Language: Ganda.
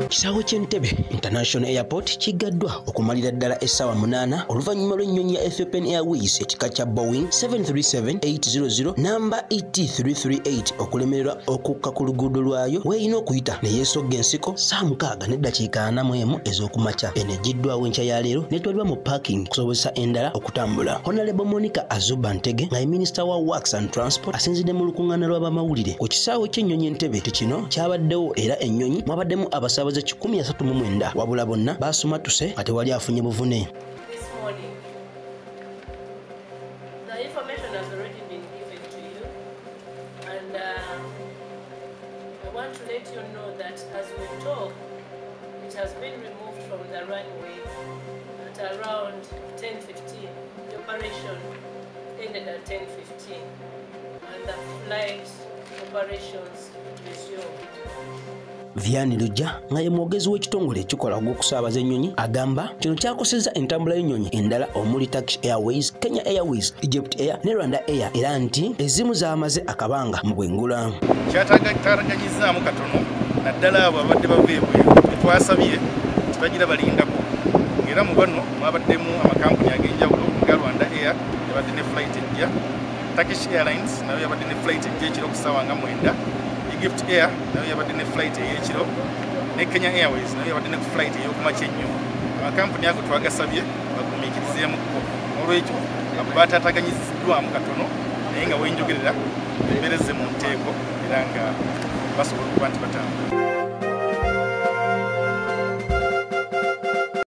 Kisaawe ky'Entebbe International Airport kigaddwa okumalira ddala essaawa 8 oluvannyuma lw'ennyonyi ya Ethiopian Airways ekika kya Boeing 737-800 namba ET338 okulemererwa okukka ku luguudo lwayo weerina okuyita ne yeesogga ensiko ssaawa 6:41 ez'okumakya. Eno eggiddwawo enkya ya leero n'etwalibwa mu parking okusobozesa endala okutambula. Honorable Monica Azuba Ntege nga ye minisita wa Works and Transport asinzidde mu lukuŋŋaana lw'abamawulire ku kisaawe ky'ennyonyi Entebbe nti kino kyabaddewo era ennyonyi mwabaddemu abasaabaze 139 wabula bonna baasumattuse nga tewali afunye buvune. This morning, the information has already been given to you, and I want to let you know that as we talk, it has been removed from the runway at around 10:15. The operation ended at 10:15, and the flight operations resumed. Vianney Lujja nga ye mwogezi w'ekitongole ekikola ogw'okusaabaza ennyonyi agamba kino kyakosezza entambula y'ennyonyi endala omuli Turkish Airways, Kenya Airways, Egypt Air ne Rwanda Air era nti ezimu zaamaze akabanga mu bwengula. Kyataganyizaamu katono naddala abo abadde bava ebweru twasabye tibagira balindako, era mu bano mwabaddemu amakampuni ag'enjawulo nga Rwanda Air yabadde ne flight ejja, Turkish Airlines nayo yabadde ne flight ejja ekiro ku ssaawa nga 9, Egypt Air nayo yabadde ne flight ey'ekiro, ne Kenya Airways nayo yabadde ne flight ey'okumakya ennyo. Amakampuni ago twagasabye bagumiikirizeemukko, olwekyo abo baataataganyiziddwamu katono naye nga wenjogerera embeera ezze mu nteeko era nga basobola okuba nti batambula.